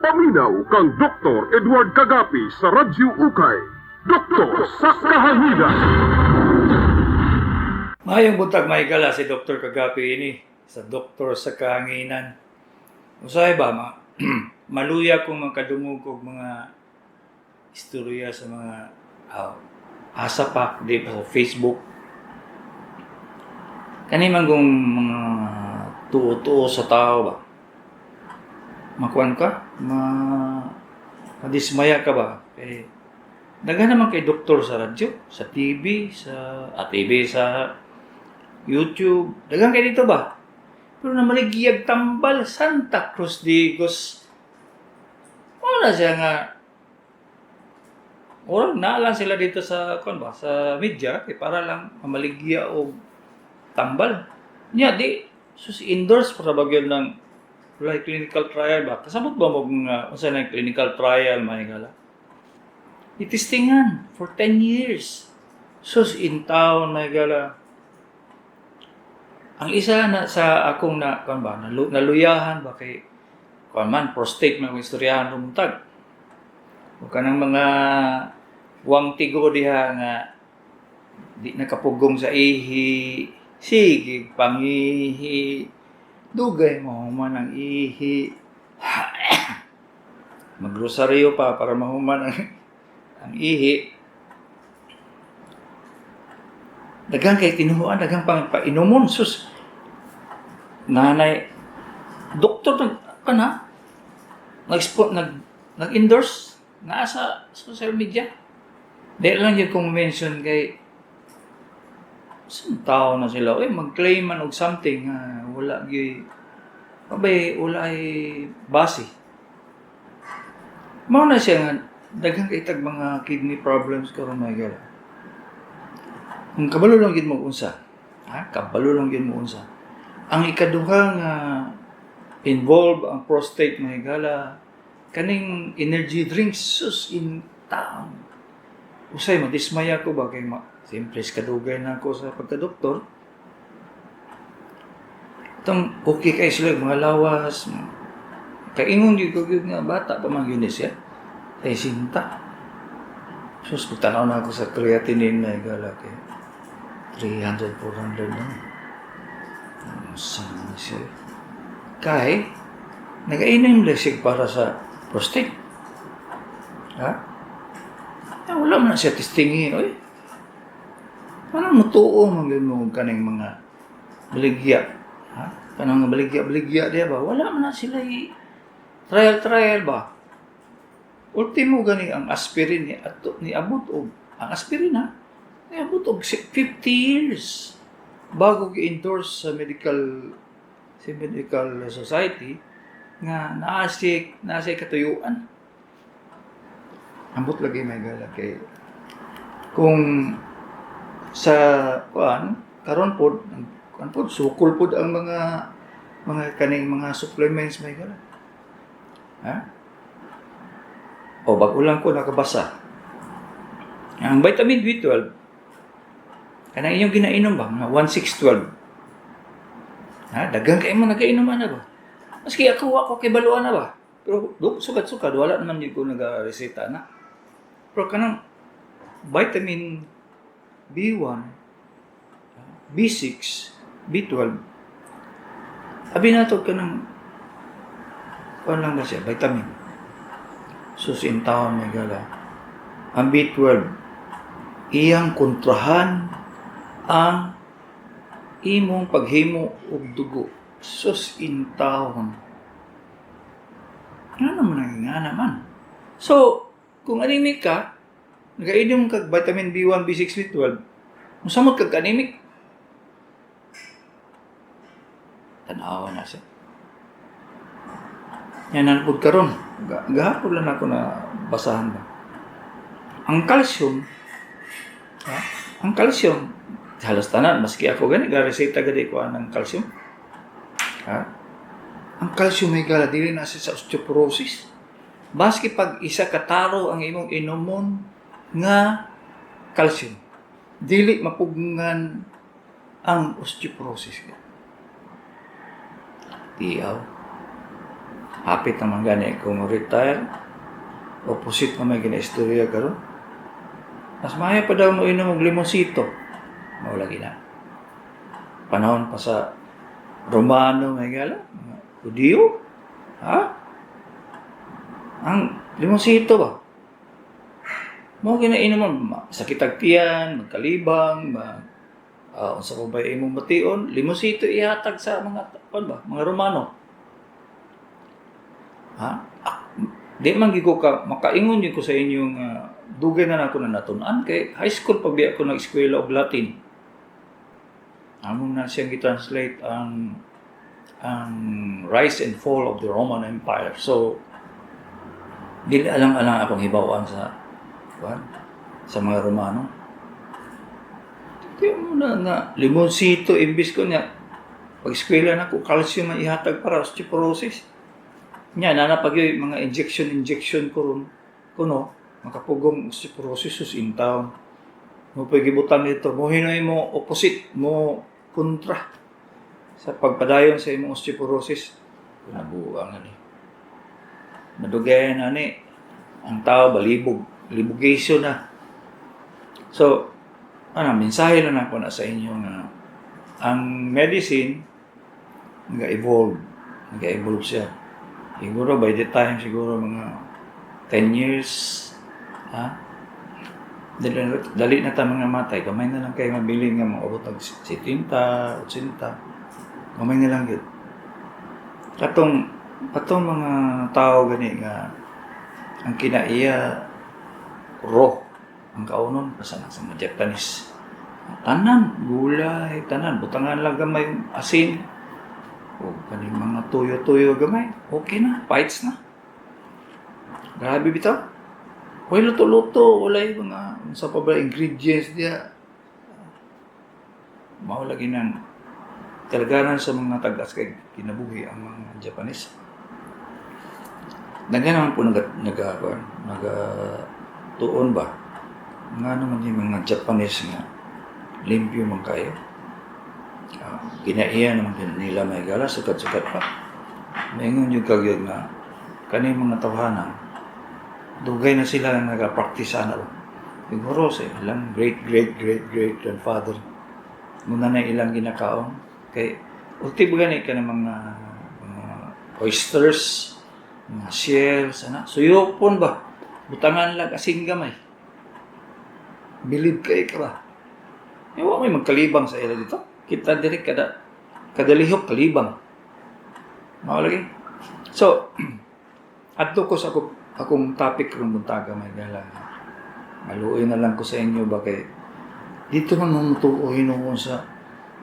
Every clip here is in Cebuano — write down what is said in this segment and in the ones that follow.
Paminaw kang Dr. Edward Kagapi sa Radyo Ukay. Doktor sa Kahanginan. Maayong buntag, mahigala, si Dr. Kagapi ini sa Doktor sa Kahanginan. Usahay ba, maluya kong makadungog og mga istorya sa mga asa pa, di pa sa Facebook. Kani man kung mga tuo-tuo sa tao ba? Makuan ka? Madismaya ka ba? Eh, daghan naman kay doktor sa radyo, sa TV, sa TV, sa YouTube. Daghan kay dito ba? Pero namaligiyag tambal Santa Cruz Digos. Wala siya nga Orang na lang sila dito sa kuan ba, sa media kay para lang mamaligya og tambal. Nya di sus endorse para ba gyud ng like clinical trial ba? Kasabot ba mo nga unsa na clinical trial, mahigala? Itistingan for 10 years. Sus in town, mahigala. Ang isa na sa akong na kuan ba, naluyahan ba kay kuan man, prostate man akong istoryahan rumuntag. O kanang mga wang tigo diha nga di nakapugong sa ihi, sige pangihi, dugay mahuman ang ihi. Magrosaryo pa para mahuman ang ihi. Daghang kay tinuhuan, daghang pang painumon, sus. Nanay, doktor nag kana nag nag nag-endorse naa sa social media. Di lang yun kung mention kay saan tao na sila. Uy, mag-claim man og something nga wala gyud abay, wala ay base. Mao na siya nga daghang kay tag mga kidney problems karon, mga gala. Kung kabalo lang gyud mo unsa, ha? Kabalo lang gyud mo unsa. Ang ikaduha nga involve ang prostate, mga higala, kaning energy drinks, sus in town. Usay madismaya ko ba kay siyempre sa kadugay na ako sa pagkadoktor. Itong okay kay sila mga lawas. Kaingon gyud ko gyud nga bata pa man gyud ni siya. Kay sinta. Sus, pagtanaw na ako sa creatinine na higala kay 300, 400 na. Saan na siya? Kay, nagainom lang siya para sa prostate. Ha? Eh, wala man na siya testingin. Oy. Paano mo tuo man gyud mo kaning mga baligya? Ha? Kanang mga baligya-baligya diya ba? Wala man na sila trial trial ba? Ultimo gani ang aspirin ni ato ni abot og ang aspirin, ha, ni abot og 50 years bago gi-endorse sa medical society nga naa siya katuyuan. Ambot lagi, may gala, kay kung sa kuan karon pod, kuan pod, sukol pod ang mga kaning mga supplements, may gala, ha. O bago lang ko nakabasa ang vitamin B12, kanang inyong ginainom ba mga 1612, ha, daghan kay mo nagainom ana ba. Maski ako, ako kay baluan na ba, pero do sukad-sukad wala naman gyud ko naga-reseta na. Pero kanang vitamin B1, B6, B12, abi nato kanang kuan lang na siya, vitamin. Sus in town, may gala. Ang B12, iyang kontrahan ang imong paghimo og dugo. Sus in town. Nga naman ang nga naman. So, kung anemic ka, nagainom kag vitamin B1, B6, B12, musamot kag anemic. Tanawa na siya. Yan na pud karon. Gahapon lang ako na basahan ba. Ang calcium, ha? Ang calcium, halos tanan, maski ako gani, gareseta gani ko ang calcium. Ha? Ang calcium may gala, dili na siya sa osteoporosis. Maski pag isa ka taro ang imong inomon nga calcium, dili mapugngan ang osteoporosis. Tiyaw. Hapit naman gani ko mo retire. Opposite na may gina-istorya karon. Mas maayo pa daw mo inom og limonsito. Mao lagi na. Panahon pa sa Romano, mga higala, mga Hudiyo. Ha? Ang limonsito ba? Mao ginainom mo, sakit ag tiyan, magkalibang, unsa pa ba imong bation, limonsito ihatag sa mga kuan ba, mga Romano. Ha? Ah, di man gyud ko ka makaingon gyud ko sa inyo nga dugay na nako na natun-an kay high school pa biya ko nag-eskwela og Latin. Among na siyang gi-translate ang Rise and Fall of the Roman Empire. So dili alang-alang akong hibaw-an sa kuan sa mga Romano. Di mo na nga limonsito imbis ko niya pag eskwela na ko, calcium ang ihatag para osteoporosis. Nya nana pag yung mga injection injection ko ron kuno makapugong osteoporosis, sus in town. Mo pagibutang nito mo hinoy mo opposite mo kontra sa pagpadayon sa imong osteoporosis. Nabuang ani. Madugayan ani ang tao, balibog, libugation na. So, ano, mensahe lang ako na sa inyo nga ang medicine nag-evolve, nag-evolve siya. Siguro by the time, siguro mga 10 years, ha? Dali, dali na ta mga matay, gamay na lang kay mabilin nga mga abot og 70, 80. Gamay na lang gyud. Katong mga tao gani nga ang kinaiya raw ang kaunon, basta na sa mga Japanese. Tanan, gulay, tanan, butangan lang gamay asin. O kaning mga tuyo-tuyo gamay, okay na, fights na. Grabe bitaw. Way luto-luto, walay mga unsa pa ba ingredients diya. Mao lagi nang kalaganan sa mga tag-as kay kinabuhi ang mga Japanese. Daghan naman po naga tuon ba? Nga naman yung mga Japanese nga limpyo man kayo. Kinaiya naman din nila, may gala, sukat-sukat pa. Maingon yung kagyod nga kani mga tawhana dugay na sila nag-practice ana ba. Siguro sa ilang great great great great grandfather muna na ilang ginakaon kay ulti ba gani ka ng mga oysters, mga shells ana, suyopon ba, butangan lang asin gamay. Bilib kay ka ba eh, wa may magkalibang sa ila dito. Kita diri kada kada lihok kalibang. Mao lagi. So adto ko sa akong topic karong buntaga, may gala. Maluoy na lang ko sa inyo ba kay dito man mo mutuo hinuon sa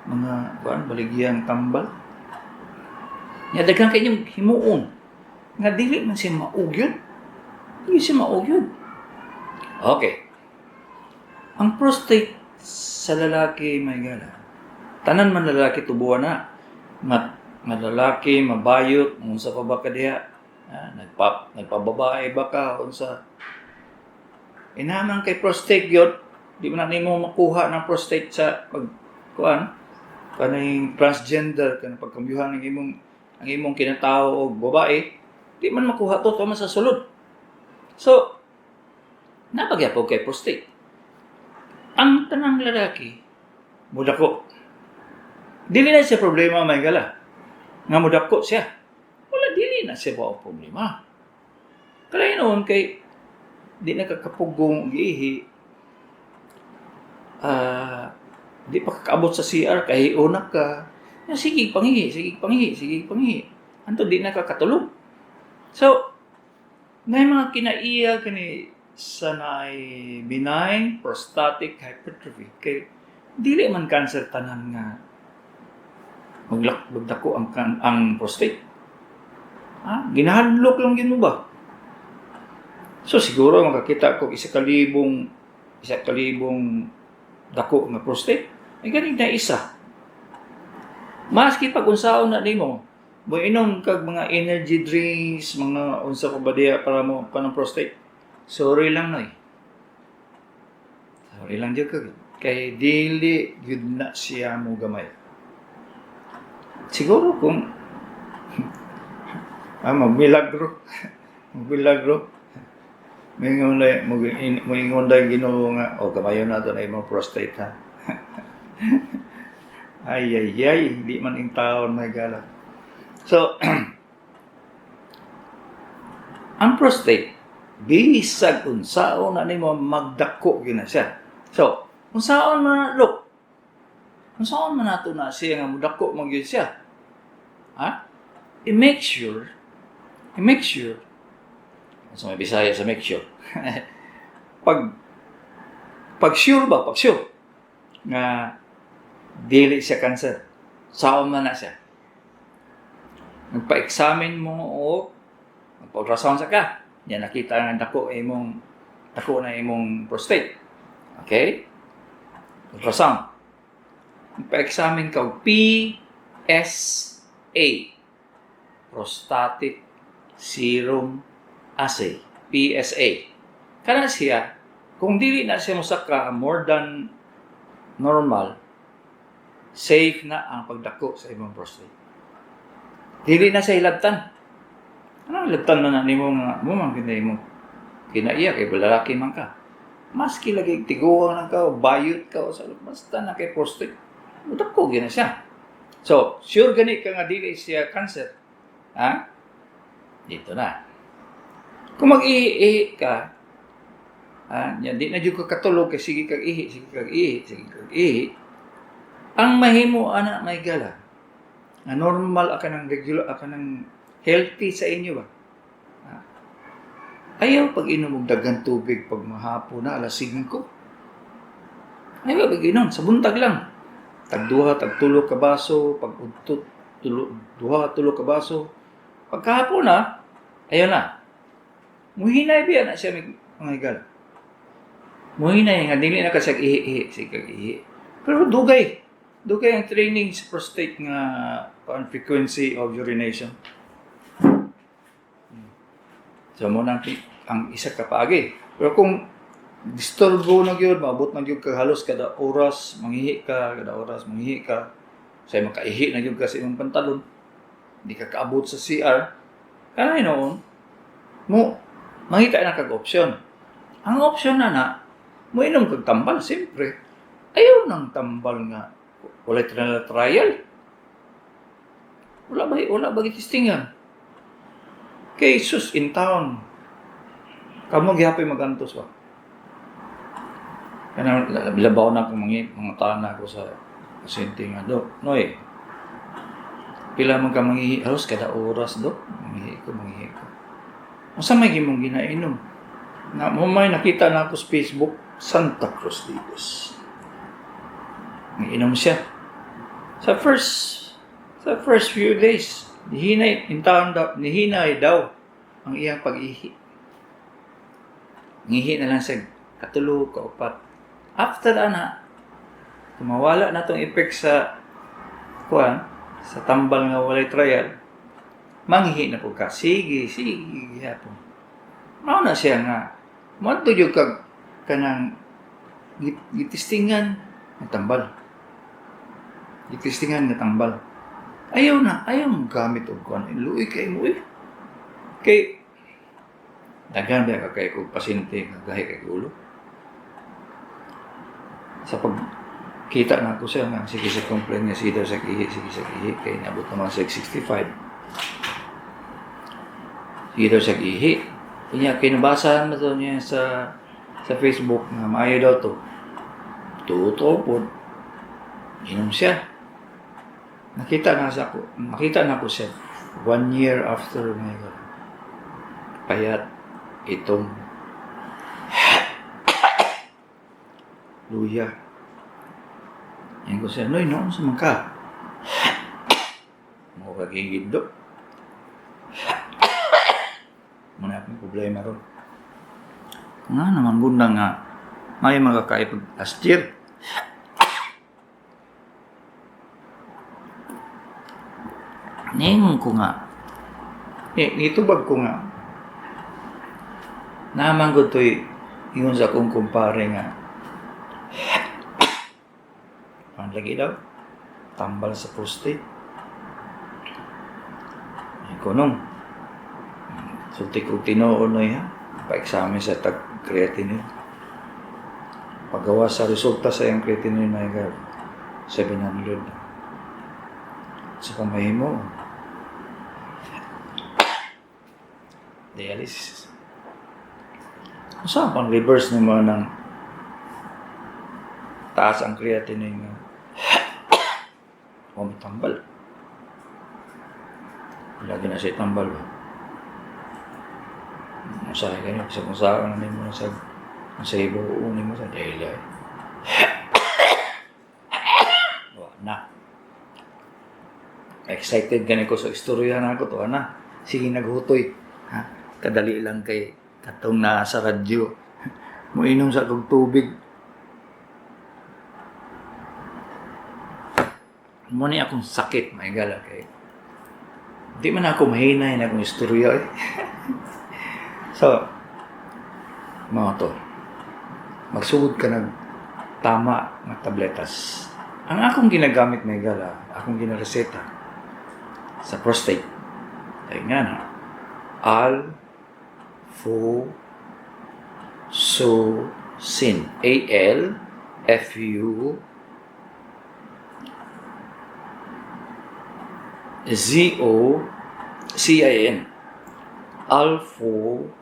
mga kuan baligyang tambal. Nya daghan kay inyong himuon nga dili man siya maugyod. Dili siya maugyod. Okay. Ang prostate sa lalaki, may gala. Tanan man lalaki tubuan na. Mat, nga lalaki, mabayot, unsa pa ba ka diha? Ah, nagpababae ba ka unsa? Inaman kay prostate gyud, di man na nimo makuha ng prostate sa pag kuan kaning transgender kanang pagkambyuhan ng imong ang imong kinatao og babae, di man makuha to man sa sulod. So, napagyapon kay prostate. Ang tanang lalaki, mudako. Dili na siya problema, may gala. Nga mudako siya. Wala, dili na siya ba ang problema. Kaya noon kay di na kakapugong og ihi, di pa kakaabot sa CR, kahiuna ka. Ya, sige, pangihi, sige, pangihi, sige, pangihi. Anto di na kakatulog. So, na mga kinaiya kani sa naay benign prostatic hypertrophy kay dili man cancer tanan nga magdako ang prostate. Ah, ginahadlok lang yun mo ba? So siguro makakita ko 1,000 dako nga prostate. Ay ganing na isa. Maski pag unsaon na nimo, mo inom kag mga energy drinks, mga unsa pa ba diya para mo panang prostate. Sorry lang noy. Sorry lang jud ka. Kay dili gyud na siya mo gamay. Siguro kung Ah, magmilagro. Magmilagro. Mingon na, moingon dahil Ginoo nga, o kamayo na ito na imong prostate ha. Ay, ay, ay, di man ing taon may gala. So, ang prostate, bisag unsaon na nimo magdako gyud na siya. So, unsaon man na, look, unsaon man nato na siya nga mudako man gyud siya. Ha? I-make sure, sa may Bisaya sa make sure. Pag sure ba, pag sure, nga dili siya cancer. Saon man na siya. Magpa-examine mo o magpa-ultrasound sa ka. Yan nakita nga dako na imong prostate. Okay? Ultrasound. Magpa-examine ka og PSA. Prostatic Serum Assay. PSA. Kana siya, kung dili na siya mosaka more than normal, safe na ang pagdako sa imong prostate. Dili na siya hilabtan. Ano hilabtan man na nimo nga mo man gid imong kinaiya kay lalaki man ka. Maski lagi tiguang na ka, bayot ka o sa basta na kay prostate. Mudako gyud na siya. So, sure gani ka nga dili siya cancer. Ha? Dito na. Kung mag-ihi ka, ha, yan, di na jud ka katulog kay sige kag ihi, sige kag ihi, sige kag ihi. Ang mahimo ana may gala. Nga normal ka ng regular ka ng healthy sa inyo ba? Ha? Ayaw pag inom og daghan tubig pag mahapon na alas 5. Ayaw pag inom sa buntag lang. Tag duha, tag tulo ka baso, pag udto tulo, duha tulo ka baso. Pagkahapon na, ayaw na. Muhinay biya na siya mga higala. Muhinay nga dili na ka siya ihi-ihi, sige kag ihi. Pero dugay. Dugay ang training sa prostate nga on frequency of urination. So mo nang ang isa ka paagi. Pero kung disturbo na gyud, maabot na gyud ka halos kada oras manghihi ka, kada oras manghihi ka, say makaihi na gyud ka sa imong pantalon, di ka kaabot sa CR, kanay noon, mo mangita na kag opsyon. Ang opsyon na na, mo inom kag tambal, siyempre. Ayaw nang tambal nga walay trial. Wala ba gitistingan? Kay sus in town. Kamo gihapon magantos ba? Kanang labaw na akong mga tana ko sa pasyente nga, "Dok, Noy, pila man ka manghihi?" "Halos kada oras, Dok. Manghihi ko, manghihi ko." "Unsa may imong ginainom?" "Na mo may nakita na ako sa Facebook, Santa Cruz Ladies." Ngiinom siya. Sa first few days, nihinay in town daw, nihinay daw ang iyang pag-ihi. Ngihi na lang siya katulo, kaupat. After ana, kumawala na tong effect sa kuan, sa tambal nga walay trial, manghihi na po ka. Sige, sige, gihapon. Mao na siya nga, moadto jud kag kanang gitistingan nga tambal. Gitistingan nga tambal. Ayaw na, ayaw mo gamit og kuan. Luoy kay mo eh. Kay daghan ba ka kay kog pasyente nga gahi kay ulo. Sa pag kita na ako siya nga sige sa complain nga sige daw sa ihi, sige sa ihi kay naabot naman sa 65. Sige daw sa ihi. Kanya kinabasa na to niya sa Facebook nga maayo daw to. Totoo po. Inom siya. Nakita na sa ako, nakita na ko siya one year after, my God. Payat, itong luya. Yan ko siya, "Noy, noon sa man ka?" "Mo kagigid, Dok. Muna akong problema ron." Nga naman gunda nga may makakaipag last year. Ningon ko nga. Eh, nitubag ko nga. Naman ko to'y ingon sa akong kumpare nga. Ang lagi daw, tambal sa prostate. Ay ko nung, Sulti kog tinuod na ha. Pa-examine sa tag creatinine. Pagawa sa resulta sa iyang creatinine, my God, 700. Sa pamahimo, dialysis. Saan pang reverse nimo ng taas ang creatinine nga o tambal. Lagi na siya tambal ba? Usahay ganyan. Sa kung saan na nimo sa sa ibuo nimo sa dahil ay. Wa na. Excited gani ko sa istorya na ako to ana. Sige naghutoy. Ha? Kadali lang kay katong naa sa radyo. Moinom sa akong tubig. Mo ni akong sakit, may gala kay. Di man ako mahinay na akong istorya eh. So, mga to, magsugod ka ng tama nga tabletas. Ang akong ginagamit, may gala, akong ginareseta sa prostate, ay nga na, Al, Fu, Su, Sin. A, L, F, U, Z, O, C, I, N. Alfuzosin.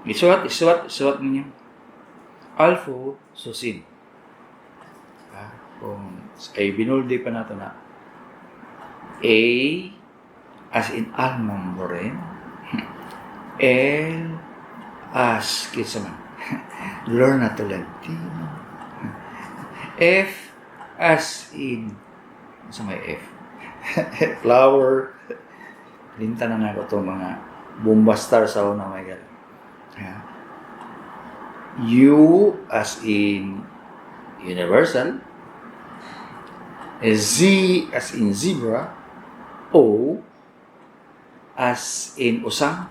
Isuwat, isuwat, isuwat ninyo. Alfuzosin. Ah, kung ay binuldi pa nato na A as in Alma Moreno. L as kinsa man. Lorna Tolentino. F as in sa may F. Flower. Linta na nako to mga bomba star sa una, my God. Ha? U as in universal. Z as in zebra. O as in usang.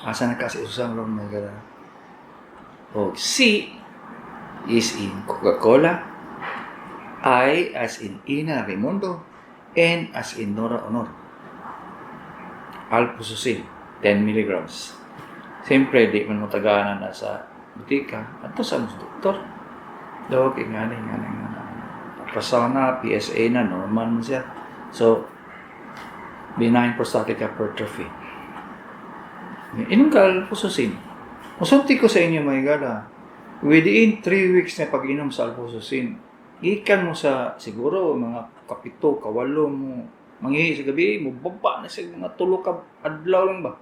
Asa na kasi usang ron, my God? O C is in Coca-Cola. I as in Ina Raimundo. N as in Nora Aunor. Alfuzosin, 10 milligrams. Siyempre, di man mo tagaanan na sa butika. Ato sa mas doktor. Dok, ingani, ingani, ingani. Ultrasound na, PSA na, normal man siya. So, benign prostatic hypertrophy. Inom ka alfuzosin. Musulti ko sa inyo, mga gala. Within 3 weeks na pag-inom sa alfuzosin, gikan mo sa siguro mga 7, 8 mo manghihi sa gabi, mo baba na sa mga 3 ka adlaw lang ba?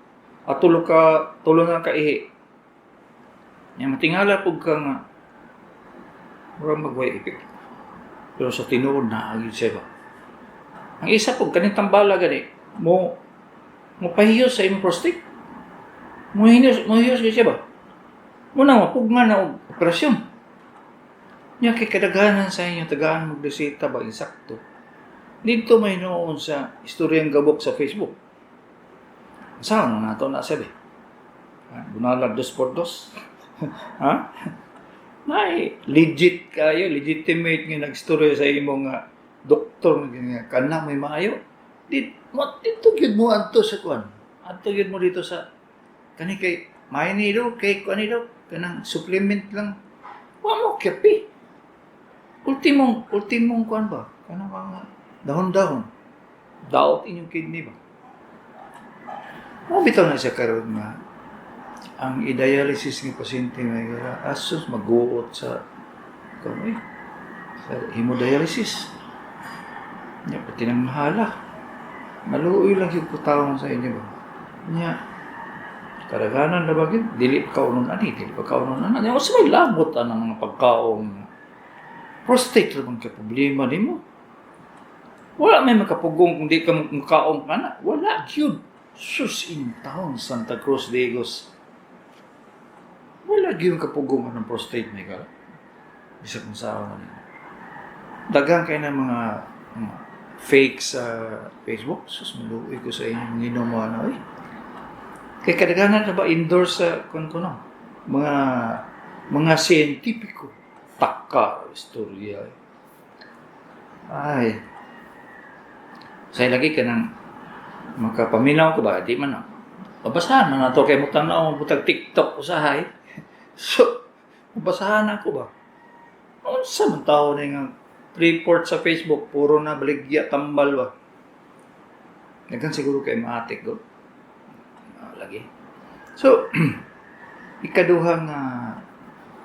At 3 na kaihi. Nya matingala pug ka nga murag magway epek. Pero sa tinuod na gyud siya ba. Ang isa pug kaning tambala gani mo pahiyos sa imong prostate. Mo hiyos gyud siya ba. Mo na mapugman na og operasyon. Nya kay kadaghanan sa inyo tagaan mo reseta ba insakto. Dito may noon sa istoryang gabok sa Facebook. Saan na nato na sabi? Bunalag 2x2. Ha? Nay, legit kayo, legitimate nga nagstorya sa imo nga doktor nga kana may maayo. Dito gyud mo adto sa kuan. Adto gyud mo dito sa kani kay may ni do kay kuan ni do kanang supplement lang. Wa mo kapi. Ultimong kuan ba? Kanang mga dahon-dahon. Daot inyong kidney ba? Mo bitaw na siya karon nga ang i-dialysis ni pasyente may gara asos maguot sa kamay sa hemodialysis. Nya pati nang mahala. Maluoy lang yung putawon sa inyo ba. Nya kadaghanan na ba gyud dili pa kaunon ani, dili pa kaunon ana. Nya usa may labot anang mga pagkaon. Prostate ra bang ka problema nimo? Wala may makapugong kung di ka makaong kana. Wala gyud. Sus in town, Santa Cruz de Digos. Wala gyud kapugong ng prostate may ka. Bisa kung saan na nimo. Daghan kay na mga fake sa Facebook. Sus, maluoy ko sa inyo mga inom ano eh. Kay kadaghanan na ba endorse sa kun kuno? Mga siyentipiko. Taka istorya. Ay. Say lagi ka ng Makapaminaw ko ba? Di man na. Mabasahan na nato kay mo tanaw butag TikTok usahay. So, mabasahan ako ba? Unsa man tao na nga report sa Facebook, puro na baligya tambal ba? Daghan siguro kay maatik go. Ah, lagi. So, ikaduha nga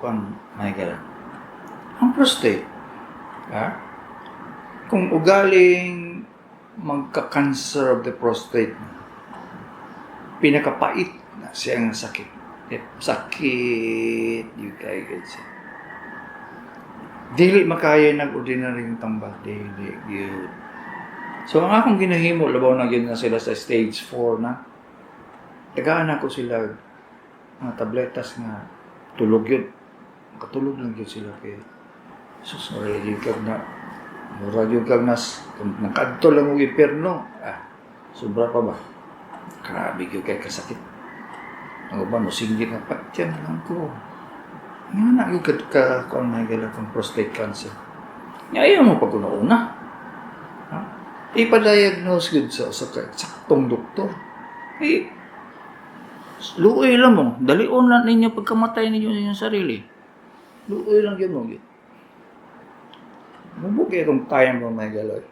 kuan, Michael. Ang prostate, ha? Kung ugaling magka-cancer of the prostate, pinakapait na siya nga sakit. Eh, sakit, you guys siya. Dili makaya ng ordinaryong tambal. Dili, gyud. So, ang akong ginahimo, labaw na gyud na sila sa stage 4 na. Tagaan ako sila mga tabletas nga tulog yun. Makatulog lang yun sila kay sus, mura gyud kag na mura gyud kag nas nakadto lang og impierno. Ah, sobra pa ba? Grabe gyud kay kasakit. Ang uban mo singgit nga patyan lang ko. Nga na gyud ka kuan may gala kang prostate cancer. Nga ayaw mo pag una-una. Ha? Ipa-diagnose gyud sa saktong doktor. Eh, luoy lang mo. Dalion lang ninyo pagkamatay ninyo sa inyong sarili. Luoy lang yun mo. Yun. Mubo kay itong time mo, may galoy.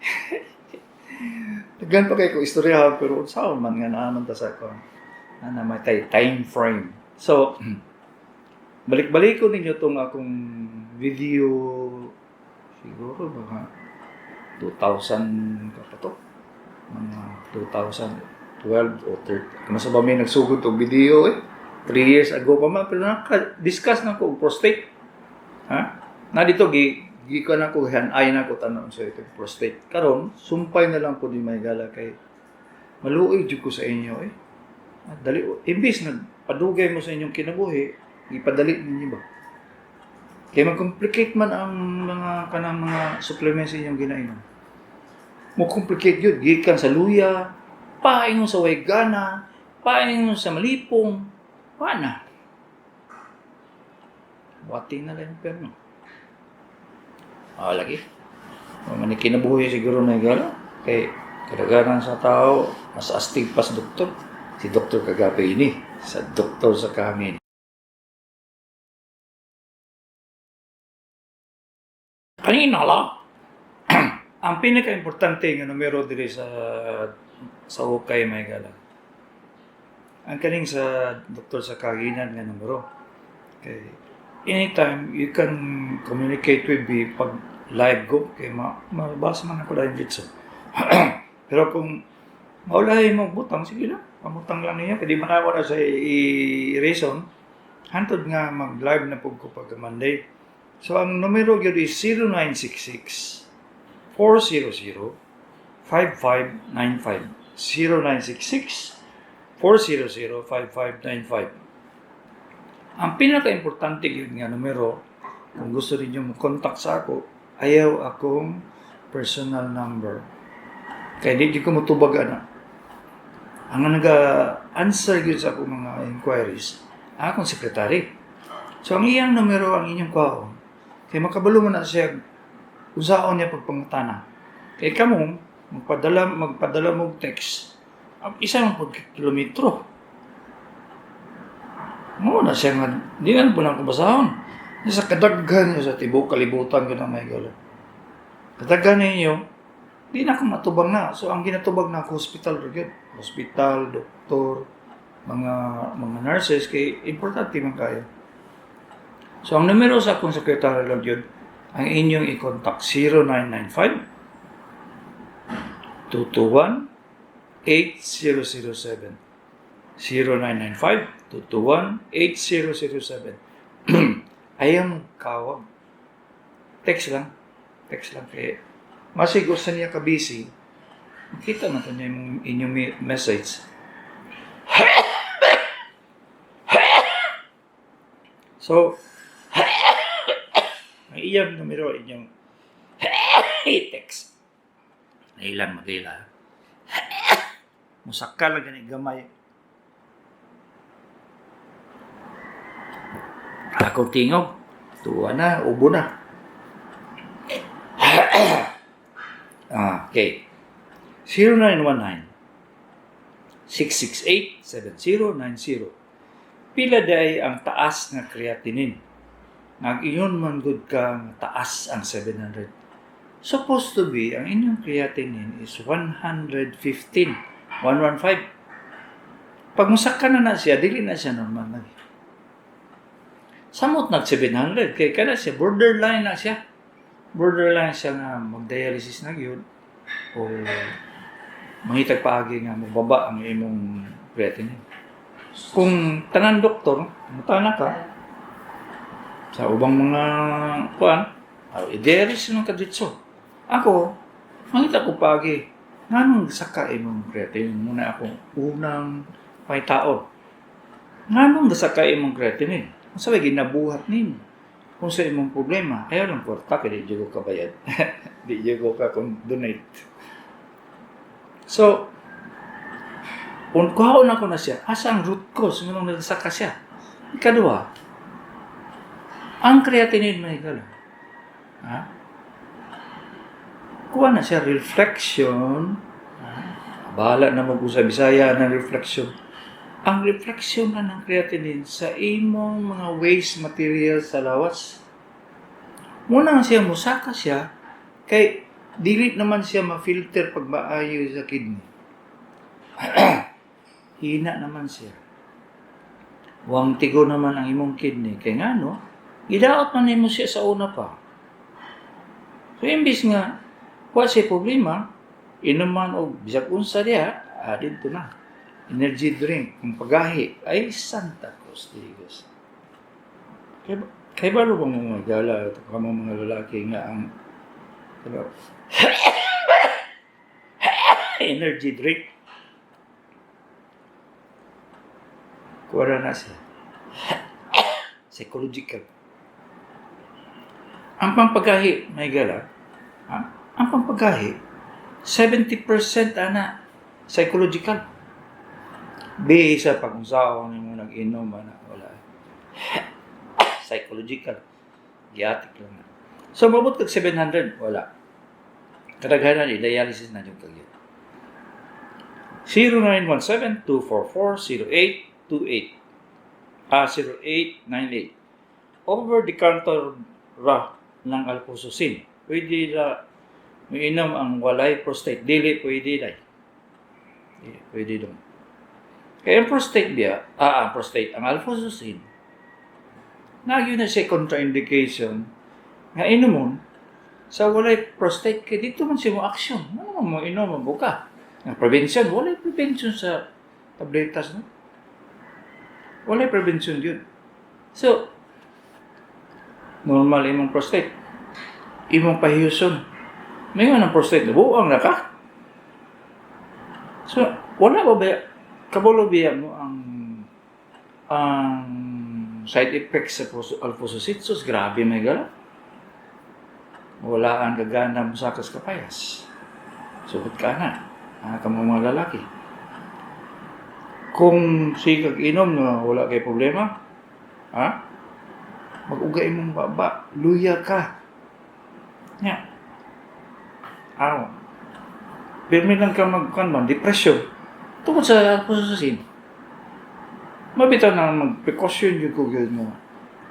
Daghan pa kay ko istorya pero unsaon man nga naaman ta sa ko. Ana may tay time frame. So, balik-balik ko ninyo tong akong video siguro mga 2000 ka pa to. Mga 2012 o 13. Kung sa ba may nagsugod og video eh. 3 years ago pa man pero naka-discuss na ko og prostate. Ha? Na dito gi gi ko na ko ay na ko tanon sa ito prostate. Karon sumpay na lang ko di may gala kay maluoy jud ko sa inyo eh. At dali imbis na padugay mo sa inyong kinabuhi, ipadali ninyo ba? Kay mag-complicate man ang mga kanang mga supplements inyong ginainom. Mo complicate yun. Gikan sa luya, paingon sa waygana, paingon sa malipong, wala. Wati na lang yung perno. Ah, lagi. Man kinabuhi siguro na gala. Kay kadaganan sa tao, mas astig pa sa doktor. Si Doktor Kagape ini, sa doktor sa kamin. Kanina lang, ang pinaka-importante nga numero diri sa ukay may gala. Ang kaning sa doktor sa kaginan nga numero. Kay anytime you can communicate with me pag live go kay mabasa man ako dahil dito. Pero kung maulahi mo butang, sige lang. Pamutang lang niya. Kaya di man na sa i-reason. Hantod nga mag-live na pug ko pag Monday. So ang numero gyud is 0966 400 5595. 0966 400 5595. Ang pinaka-importante gyud nga numero, kung gusto ninyo mo contact sa ako, ayaw akong personal number. Kaya di gyud ko motubag ana. Ang naga-answer gyud sa akong mga inquiries, akong secretary. So ang iyang numero ang inyong kuhaon. Kay makabalo man na siya unsaon niya pagpangutana. Kay kamo magpadala magpadala mo og text. Ang isa man pud kilometro. Mo na siya nga di na po na ko basahon. Sa kadaghan niyo sa tibuok kalibutan ko na may gala. Kadaghan ninyo, di na ako matubang na. So ang ginatubag na ako hospital ra gyud. Hospital, doktor, mga nurses kay importante man kayo. So ang numero sa akong sekretaryo lang yun, ang inyong i-contact 0995 221 8007. 0995 221 8007. Ayaw mo kawag. Text lang. Text lang kay masig usa niya ka busy. Makita na to niya yung inyong message. So, ang iyang numero inyong text. Ilang magila. Musaka lang gani gamay. Ako tingog. Tuwa na, ubo na. Ah, okay. 0919 668-7090. Pila diay ang taas nga creatinine? Nag-iyon man gud ka nga taas ang 700. Supposed to be, ang inyong creatinine is 115. 115. Pag musaka na na siya, dili na siya normal na. Samot nag 700, kay kada siya, borderline na siya. Borderline siya nga mag-dialysis na gyud o mangitag paagi nga mobaba ang imong creatinine. Kung tanan doktor, mutana ka sa ubang mga kuan, i-dialysis man ka ditso. Ako, mangita ko paagi nganong saka imong creatinine muna ako unang pangitaon. Nganong saka imong creatinine? Unsa may ginabuhat nimo? Kung sa imong problema, ayaw lang kwarta kay di ko kabayad. Di ko ka kung donate. So, kung kuhaon ako na siya, asa ang root cause nganong nagsaka siya? Ikaduha, ang creatinine may gala. Ha? Kuha na siya reflection. Ha? Bahala na mag sa Bisaya ng reflection. Ang reflection na ng creatinine sa imong mga waste material sa lawas. Muna nga siya, musaka siya, kay dili naman siya ma-filter pag maayo sa kidney. Hina naman siya. Wang tigo naman ang imong kidney. Kay nga no, gidaot man nimo siya sa una pa. So imbis nga, wa siya problema, inuman og bisag unsa diha, didto na. Energy drink, ang pagahi, ay Santa Cruz de Dios. Kay balo bang mga gala, kamo mga lalaki nga ang diba, energy drink, kuha na siya. Psychological. Ang pampagahi, may gala, ha? Ang pampagahi, 70% ana, psychological. Bisa pag unsaon nimo nag-inom, ana, wala. Psychological. Giatik lang na. So, mabot kag 700, wala. Kadaghanan, i-dialysis na yung kag 0917-244-0828. 0898. Over the counter ra ng alfuzosin. Pwede ra miinom ang walay prostate. Dili pwede dai. Dili pwede dong. Kaya ang prostate biya, ang prostate, ang alfuzosin, nagyo na siya contraindication nga inumon sa walay prostate kay dito man siya mo action. Ano man mo inom mo buka. Ang prevention, walay prevention sa tabletas, no? Walay prevention yun. So, normal imong prostate. Imong pahiyuson. May nga ng prostate, nabuang na ka. So, wala ba ba, kabalo biya mo ang side effects sa alfuzosin? Sus, grabe may gala. Wala ang gagana mo sa kapayas. Sugot ka na. Kamo mga lalaki. Kung sikag inom na wala kay problema, ha? Mag-ugay mong baba, luya ka. Nya. Aw. Pirmi lang ka magkuan man, depression. Tungkol sa alfuzosin. Mabitaw na mag-precaution yung ko yun nga.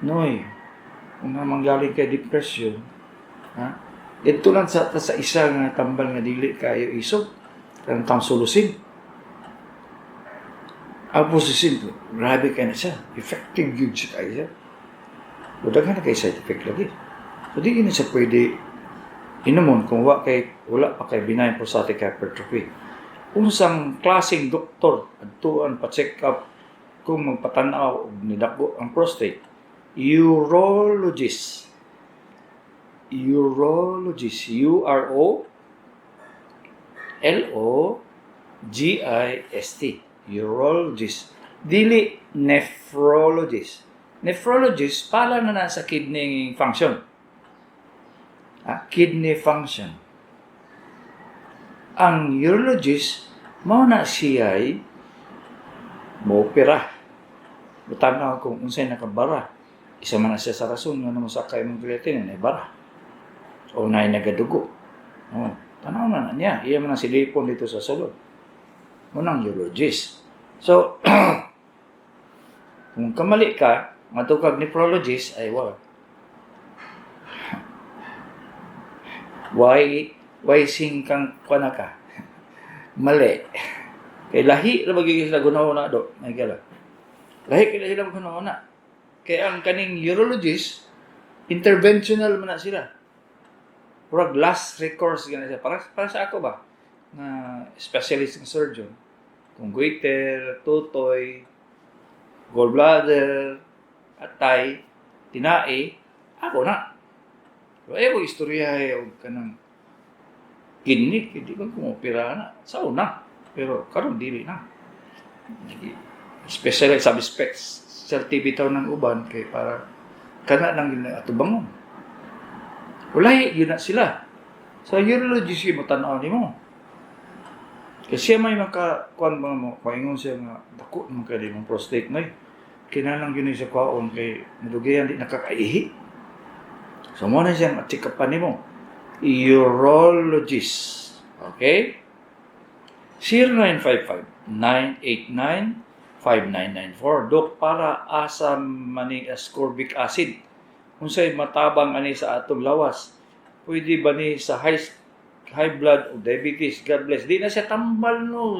Noy, kung na manggaling kay depression, ha? Dito lang sa isa nga tambal nga dili kayo isog, kanang tamsulosin. Alfuzosin, grabe kay na siya. Effective yun siya kayo siya. O daghan na kay side effect lagi. So di na siya pwede inumon kung wala pa kay benign prostatic hypertrophy. Unsang klaseng doktor adtuan pa check up kung magpatanaw og nidako ang prostate? Urologist. Urologist. U R O L O G I S T. Urologist. Dili nephrologist. Nephrologist pala na nasa kidney function. Kidney function. Ang urologist mao na siya'y moopera. Butanaw kung unsay nakabara. Isa man na siya sa rason nga mosaka imong creatinine ay bara. O naay nagadugo. Oh, tanaw na na niya. Iya man ang silipon dito sa sulod. Mao nang urologist. So, kung kamali ka, ngadto kag nephrologist, ay wala. Why singkang kuan na ka? Mali. Kay lahi ra ba gyud sila gunahon do. May gala. Lahi kay sila gunahon na. Kay ang kaning urologist, interventional man na sila. Murag last recourse gana siya. Para sa ako ba na specialist ng surgeon. Kung goiter, tutoy, gallbladder, atay, tinae, ako na. Pero ayaw ko istorya og kanang kidney, di ba kung opera na, sa una. Pero karon dili na. Special sabi specs specialty bitaw ng uban kay para kana lang yun atubangon. Walay yun na sila. Sa urologist mo tan-aw nimo. Kasi siya may maka kuan ba mo paingon siya nga dako man kay imong prostate nay. Kinahanglan gyud ni sa kwaon kay nadugayan di nakakaihi. So mo na siya check upan nimo. Urologist. Okay? 0955-989-5994. Dok, para asa maning ascorbic acid? Unsay matabang ani sa atong lawas? Pwede ba ni sa high blood o diabetes? God bless. Di na siya tambal, no.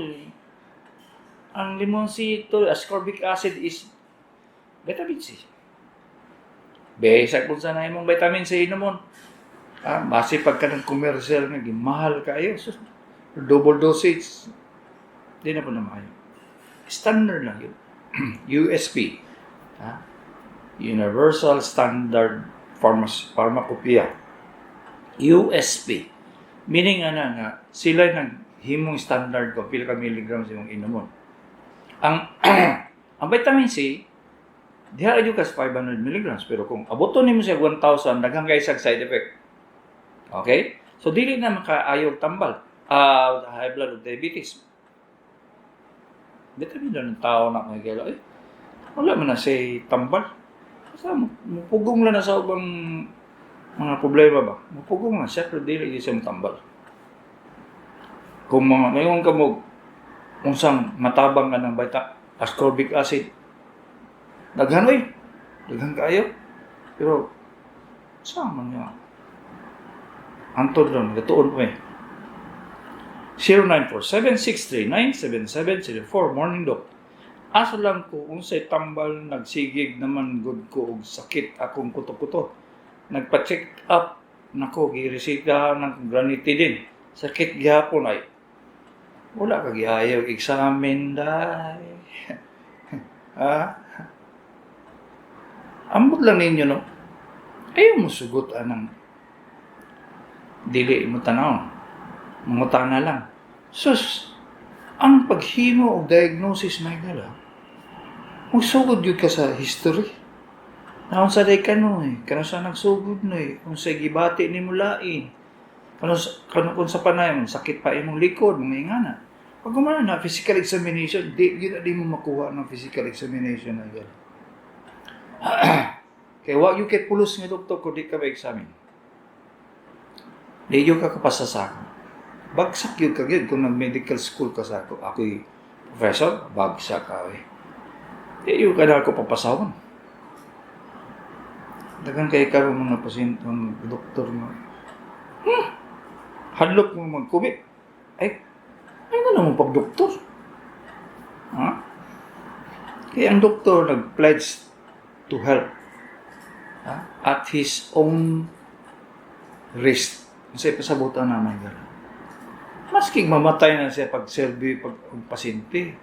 Ang limonsito, ascorbic acid is vitamin C. Basic kung sa imong vitamin C inomon. Ah, base pagka ng commercial nga gimahal kaayo. So, double dosage. Di na po na maayo. Standard lang yun. USP. Ha? Universal Standard Pharmacopoeia. USP. Meaning ana nga sila naghimong standard ko pila ka milligrams imong inomon. Ang ang vitamin C diha ra jud ka sa 500 milligrams, pero kung abuton nimo siya 1000, daghan kay sag side effect. Okay? So dili na makaayog tambal. Ah, high blood o diabetes. Vitamin na ng tao na kung eh, wala man na siya tambal. Basta mupugong lang na sa ubang mga problema ba? Mupugong lang siya, pero dili gyud siya motambal. Kung mga ngayon ka mo unsang matabang ka ng bita, ascorbic acid, daghan oy, daghan kaayo. Pero sa man nga antod ron, gatuon pa eh. 0947-639-7704. Morning, Doc. Asa lang ko unsay tambal, nagsigig naman gud ko og sakit akong kuto-kuto. Nagpa-check up nako, gireseta ng ranitidine. Sakit gihapon ay. Wala ka giayo examine dai. Ha? Ambot lang ninyo, no. Ayaw mo sugot anang dili mo tanaw. Mangutana lang. Sus, ang paghimo og diagnosis, may gala, magsugod yun ka sa history. Naunsa day ka no eh. Kano sa nagsugod no eh. Kung sa gibati ni mo lain. Kano kung sa panay mo, sakit pa imong likod, mga ingana. Pag gumana na physical examination, di, yun na di mo makuha ng physical examination na gala. Kaya wa yung kay pulos nga doktor kung di ka ma-examine. Di yun ka kapasa sa ako. Bagsak yun ka yun kung nag-medical school ka sa ako. Ako'y professor, bagsak ka eh. Di yun ka na ako papasawon. Dagan kay karon mga pasyente, mga doktor nga, hadlok mo magkubi. Ay, ay na naman pag-doktor. Ha? Kaya ang doktor nag-pledge to help, ha? At his own risk. Kasi pasabutan naman gano'n. Maski mamatay na siya pag serbi pag og pasyente.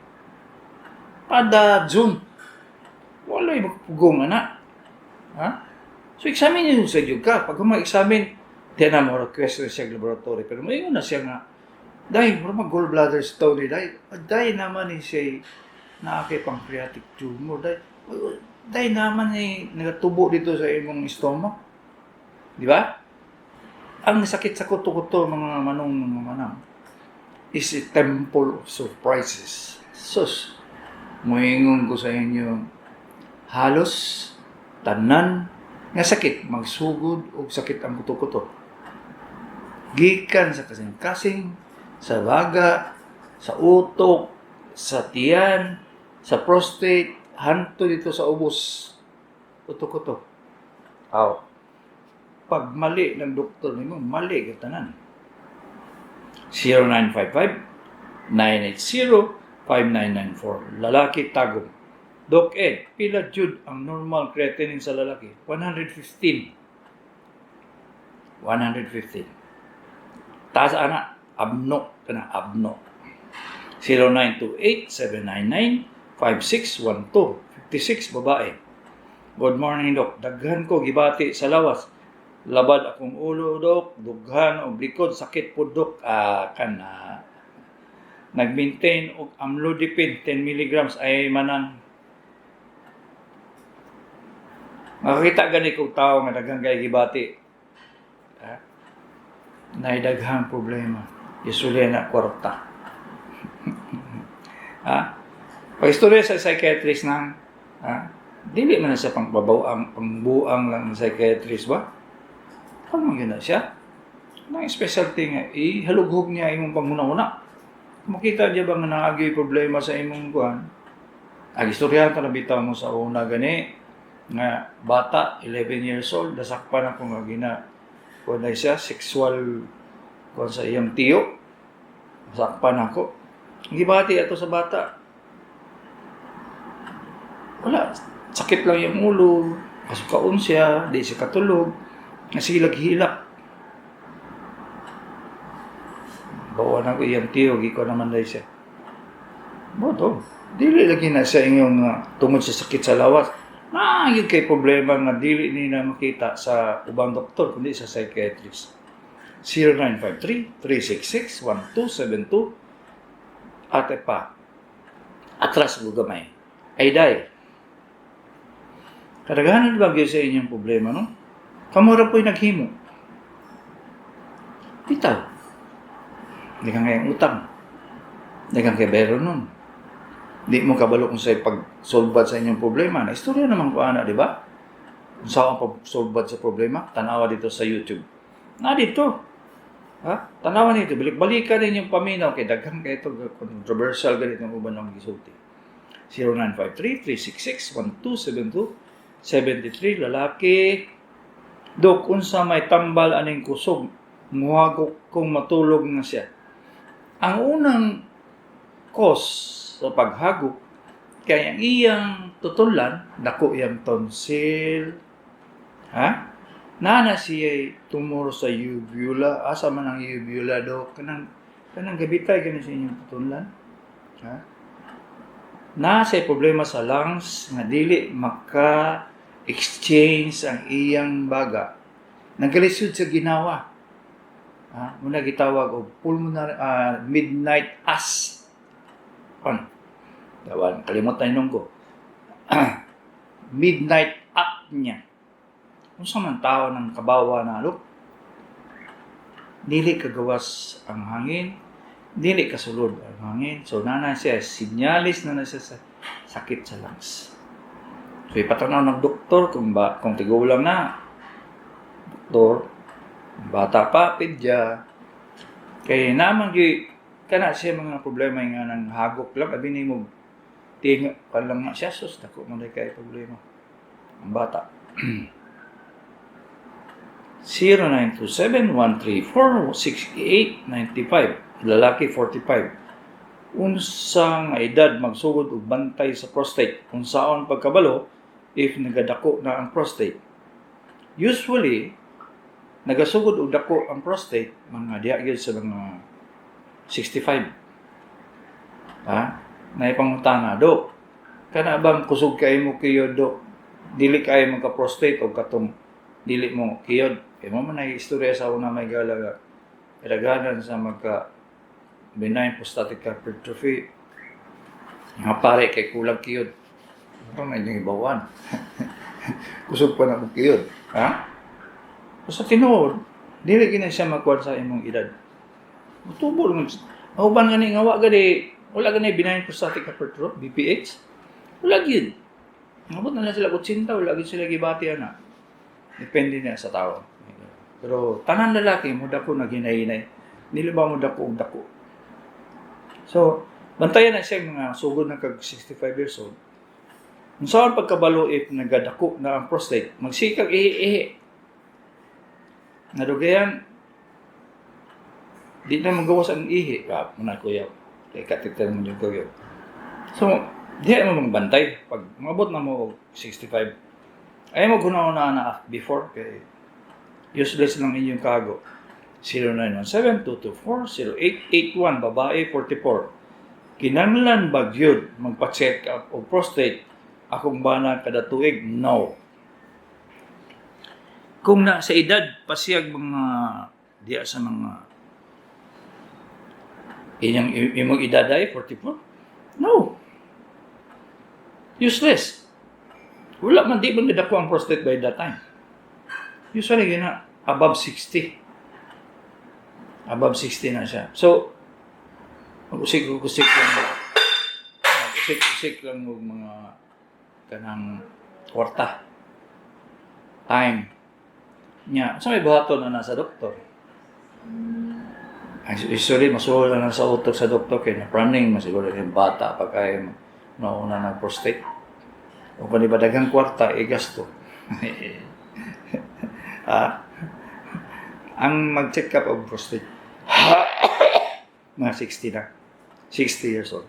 Pada June. Wala'y magpugong ana. Ha? So examine yun sa jud ka. Pag ma-examine, di na mo request na siya laboratory. Pero moingon na siya nga, dahil, mura mag gallbladder stone ni dahil, dahil naman ni siya naa kay pancreatic tumor. Dahil, dahil naman ni nagatubo dito sa imong stomach. Di ba? Ang sakit sa kuto-kuto, mga manong mga manang, is a temple of surprises. Sus, moingon ko sa inyo, halos tanan nga sakit magsugod og sakit ang kuto-kuto. Gikan sa kasing-kasing, sa baga, sa utok, Sa tiyan, sa prostate, hanto dito sa ubos. Kuto-kuto. Aw. Pag mali ng doktor nimo, mali ka tanan. 0955-980-5994. Lalaki, Tagum. Doc Ed, pila jud ang normal creatinine sa lalaki? 115. 115. Taas ana, abno kana, abno. 0928-799-5612. 56, babae. Good morning, Doc. Daghan ko gibati sa lawas. Labad akong ulo, Dok. Dughan og likod. Sakit po, Dok. Ah, kana. Nag-maintain og amlodipine 10 milligrams ay manang. Makakita gani kog tao nga daghan kay gibati. Ha? Nay daghang problema. Isuli na kwarta. Ha? Pag-istorya sa psychiatrist nang, ha? Dili man na siya pangbabaw, pangbuang lang ng psychiatrist ba? Kung man gyud na siya. Nang specialty nga, ihalughog niya imong panghuna-huna. Makita niya ba nga naagi problema sa imong kuan? Ag istoryahan ta na bitaw mo sa una gani nga bata, 11 years old, dasakpan ako nga gina kuan na siya, sexual kuan sa iyang tiyo. Nasakpan ako. Gibati ato sa bata. Wala, sakit lang yung ulo, kasukaon siya, di siya katulog, nasilag hilak. Bawa na ko iyang tiyo, giko naman dahil siya. Boto, dili lagi na siya inyong tungod sa sakit sa lawas. Na, yun kay problema nga dili ni na makita sa ubang doktor, kundi sa psychiatrist. 0953-366-1272. Ate pa, atras ko gamay. Ay day. Kadaghanan ba gyud sa inyong problema, no? Kamura po'y naghimo. Bitaw. Di ka ngayong utang. Di ka kay bero nun. Di mo kabalo kung sa'y pag-solve sa inyong problema. Na istorya naman ko ana, di ba? Kung saan pag-solve sa problema, tanawa dito sa YouTube. Na dito. Ha? Tanawa nito. Balik-balikan din yung paminaw kay daghan kay ito controversial ganito ang uban ng gisulti. 0953-366-1272. 73, lalaki. Dok, unsa may tambal aning kusog? Muhagok kung matulog na siya. Ang unang cause sa paghagok kay ang iyang tutulan, dako iyang tonsil, ha? Nana siya tumor sa uvula. Asa man ang uvula, Dok? Kanang gabitay gani sa inyong tutulan. Ha? Na siya problema sa lungs nga dili maka-exchange ang iyang baga. Nagalisod sa ginawa. Ha? Muna gitawag og pulmonary midnight as. On. Tawan, kalimutan nung ko. Midnight apnea. Unsa man tao ng kabawa na alok? Dili kagawas ang hangin, dili kasulod ang hangin. So nana siya, sinyalis na na siya sa sakit sa lungs. So ipatanaw ng doktor kung tigulang na, doktor, bata pa, pedya. Kay naman gyud kana siya mga problema nga nang hagok lang abi nimo tinga pa lang na siya, sus, dako man kay problema ang bata. 0927-134-6895. Lalaki, 45. Unsa nga edad magsugod og bantay sa prostate? Unsaon pagkabalo if nagadako na ang prostate? Usually nagasugod og dako ang prostate mga diha gyud sa mga 65. Ha? Naipangutana, "Dok, kana bang kusog kay mo kiyod, Dok? Dili kay magka prostate o katong dili mo kiyod?" Kay mo man ay istorya sa una, may galaga. Kadaghanan sa magka benign prostatic hypertrophy nga pare kay kulang kiyod. Ano na inyong ibawan? Kusog pa na mo kiyod. Ha? Sa tinuod, dili gina siya makuha sa imong edad. Mutubo lang. Ang uban gani nga wa gani, wala gani benign prostatic hypertrophy, BPH. Wala gyud. Ngabot na lang sila 80, wala gyud sila gibati ana. Depende na sa tao. Pero tanan lalaki mo dako na ginahinay. Dili ba mo dako og dako. So, Bantayan na siya mga sugod na kag 65 years old. Unsaon pagkabalo if nagadako na ang prostate, magsikag ihi-ihi. Nadugayan, di na magawas ang ihi. Grabe mo na, kuya. Kay katitan mo yung kuya. So, di mo magbantay. Pag mabot na mo og 65, ay mo guna na before kay useless lang inyong kago. 0917-224-0881, babae, 44. Kinanglan ba gyud magpa-check up og prostate akong bana kada tuig? No. Kung na sa edad pa siyag mga diya sa mga inyong imong edad ay 44? No. Useless. Wala man, di man nadako ang prostate by that time. Usually yun na above 60. Above 60 na siya. So, mag-usik-usik lang, mag-usik-usik lang og mga kanang kwarta. Time. Nya, sa may buhaton na nasa doktor. Usually, masuol na lang sa utok sa doktor kay na-praning, masiguro yung bata pag ay nauna ng prostate. O kung di ba daghang kwarta, igasto. Ah, ang mag-check up og prostate, mga 60 na. 60 years old.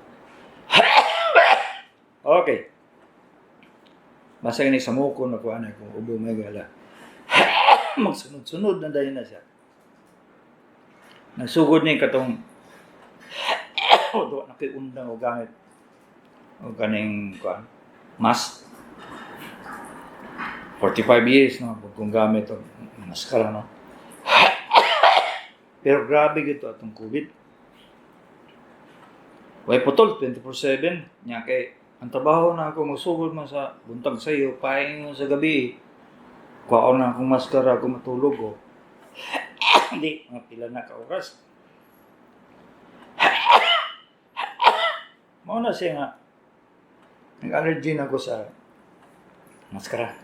Okay. Basta gani sa muko na kuha na kung ubo may gala. Magsunod-sunod na dahil na siya. Nagsugod ni katong duwa na kay undang o gamit o kaning kuan mask. 45 years no kung gamit og maskara, no. Pero grabe gito atong COVID. Way putol 24/7 nya kay ang trabaho na ako magsugod man sa buntag sayo paingon sa gabi. Kuhaon na akong maskara kung matulog ko. Hindi, mga pila na ka oras. Mao na siya nga nag-allergy na ako sa maskara.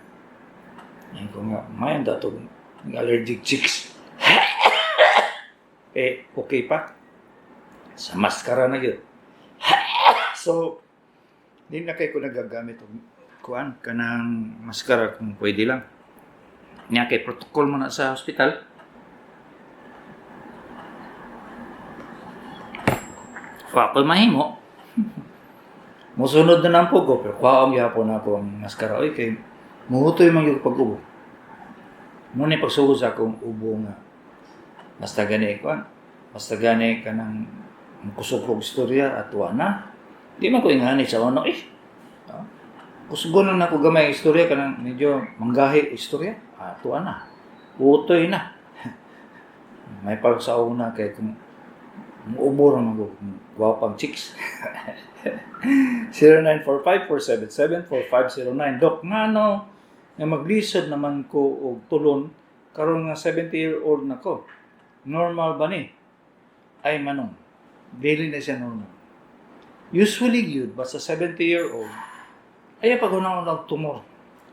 Yan ko nga, mayan dato nag-allergic chicks. Eh, okay pa. Sa maskara na yun. So, di na kay ko nagagamit og kuan kanang maskara kung pwede lang. Nya kay protocol mo na sa hospital. Wa ko'y mahimo. Musunod na lang po ko, pero kuhaon gyapon ako ang maskara. Oy, kay muhutoy man gyud pag-ubo. Muna pagsugod sa akong ubo nga. Basta gani kuan, basta gani kanang kusog kog istorya at wa na. Di man ko ingani sa ono eh. Ah, kusgon lang nako gamay ang istorya kanang medyo manggahi istorya. Ah, tuwa na. Utoy na. May pag sa una kay kung muubo ra man ko gwapang chicks. 0945-477-4509. Dok, ngano nga maglisod naman ko og tulon karon nga 70 year old na ko? Normal ba ni? Ay, manong. Dili na siya normal. Usually gyud basta 70 year old ay pag una og tumor.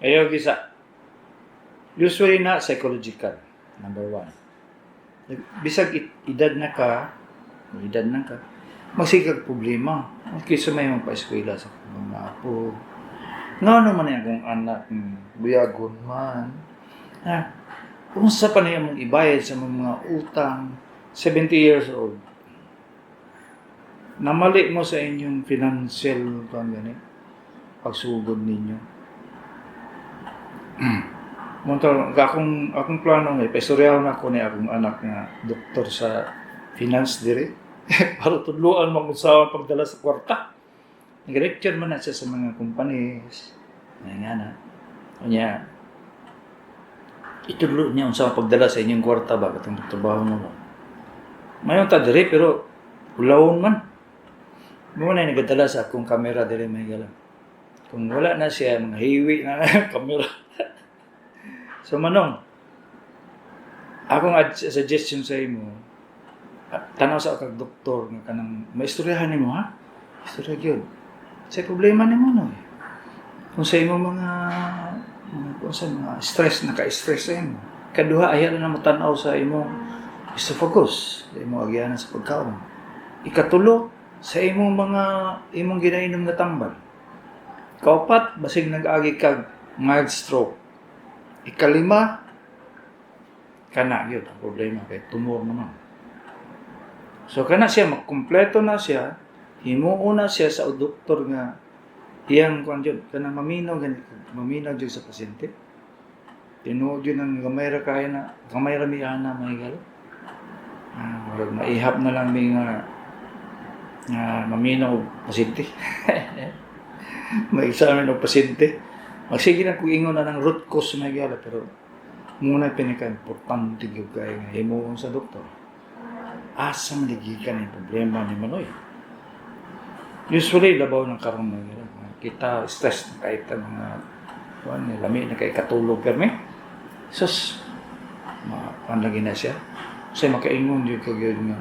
Ayaw gisa. Usually na psychological. Number one. Bisag edad na ka, edad na ka, magsigag problema. Kaysa may magpa-eskwela sa mga apo. Nga naman yung akong anak, buyagon man. Ha? Unsa pa niya mong ibayad sa mga utang, 70 years old. Namali mo sa inyong financial kung gani, pagsugod ninyo. Munto, akong plano nga paistoryahan ako ni akong anak nga doktor sa finance dire para tudluan mo kung saan pagdala sa kwarta. Nag-lecture man na siya sa mga companies. Nga nga na. Unya, itudlo niya unsa pagdala sa inyong kwarta ba katong trabaho mo ba. Mayon ta dire pero ulawon man. Mo na nagadala sa akong kamera dire may gala. Kung wala na siya, mga hiwi na kamera. So manong, akong suggestion sa imo, tanaw sa kag doktor nga kanang maistoryahan nimo ha. Istorya gyud. Sa problema nimo no. Eh. Kung sa imo mga kung sa mga stress, naka-stress sa imo. Kaduha, ayaw na mo tan-aw sa imong esophagus, sa imong agyanan sa pagkaon. Ikatulo, Sa imong mga imong ginainom nga tambal. Kaupat, basig nag-agi kag mild stroke. Ikalima, kana gyud ang problema kay tumor naman. So kana siya magkumpleto na siya, himuon na siya sa doktor nga iyang kuan jud kana maminaw gani, maminaw jud sa pasyente. Tinuod jud ang gamay ra kay na, gamay ra mi ana, mga higala. Ah, murag maihap na lang mi nga nga maminaw og pasyente. Ma-examine og pasyente. Magsige lang kung ingon na ng root cause, mga higala, pero muna pinaka-importante gyud kay nga himuon sa doktor. Asa man gikan ang problema ni Manoy? Usually labaw ng karon, mga higala. Kita stress na kahit ang mga kuan lami na kay katulog permi. Sus, ma kuan lagi na siya. Say makaingon jud ka gyud nga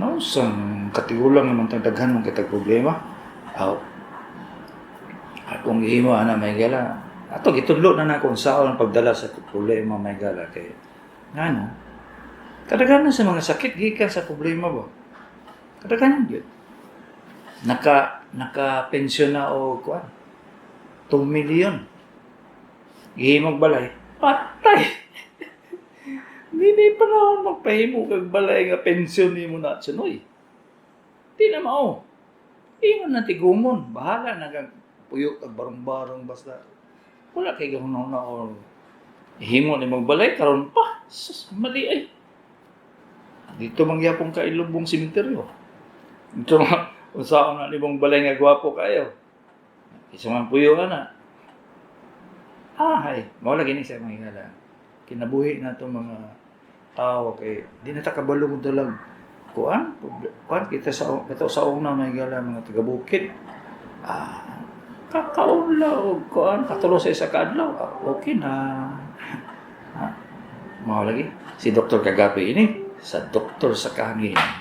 no, sang katigulang naman tang daghan man kitag problema. Aw. Akong gihimo ana, may gala. Ato gitudlo na nako kung saon ang pagdala sa problema, may gala, kay ngano kadaghanan sa mga sakit gikan sa problema ba. Kadaghanan gyud. Naka pensyon na og kuan 2 million. Gihimog balay. Patay. Hindi panahon magpahimo kag balay nga pensyon nimo na sunoy. Di na mao. Imo na tigumon. Bahala na kag puyo kag barong-barong basta. Wala kay gahunong na or himo ni balay karon pa. Sus, mali ay. Dito mangyapon ka ilubong sementeryo. Dito nga unsaon na nimong balay nga gwapo kayo. Isa man puyo ka na. Ah, ay, mao lagi ni sa mga higala. Kinabuhi na itong mga tao kay di na ta kabalo mo dalag kuan kuan kita sa kita sa una, mga higala, mga taga-bukid. Ah, kakaon og kuan katulo sa isa ka adlaw, ah, okay na. Ha? Mao lagi si Dr. Kagapi ini sa Doktor sa Kahangin.